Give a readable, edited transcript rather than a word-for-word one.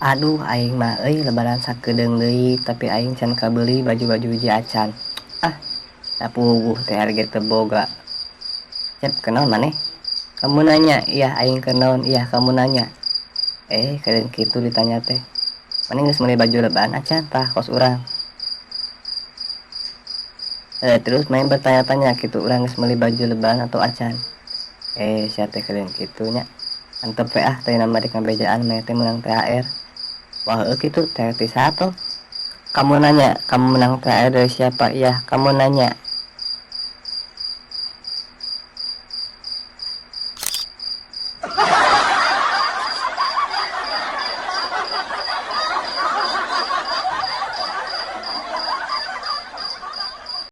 Aduh, aing mah euy, lebaran sakedeung deui, tapi aing can kabeuli baju-baju hiji acan. Ah, da puguh THR ge teu boga. Cep, kunaon maneh? Kamu nanya, iya aing kunaon, iya kamu nanya. Eh, kalian kitu ditanya teh. Maneh geus meuli baju lebaran acan tah kos urang? Eh, terus main bertanya-tanya gitu, urang geus meuli baju lebaran atau acan. Eh, sia teh kalian kitu nya. Antep we ah, teh nama rek ngabejaan maneh teh meunang THR. Wah, heueuh kitu, THR ti saha? Kamu nanya, kamu menang THR dari siapa? Iya, kamu nanya.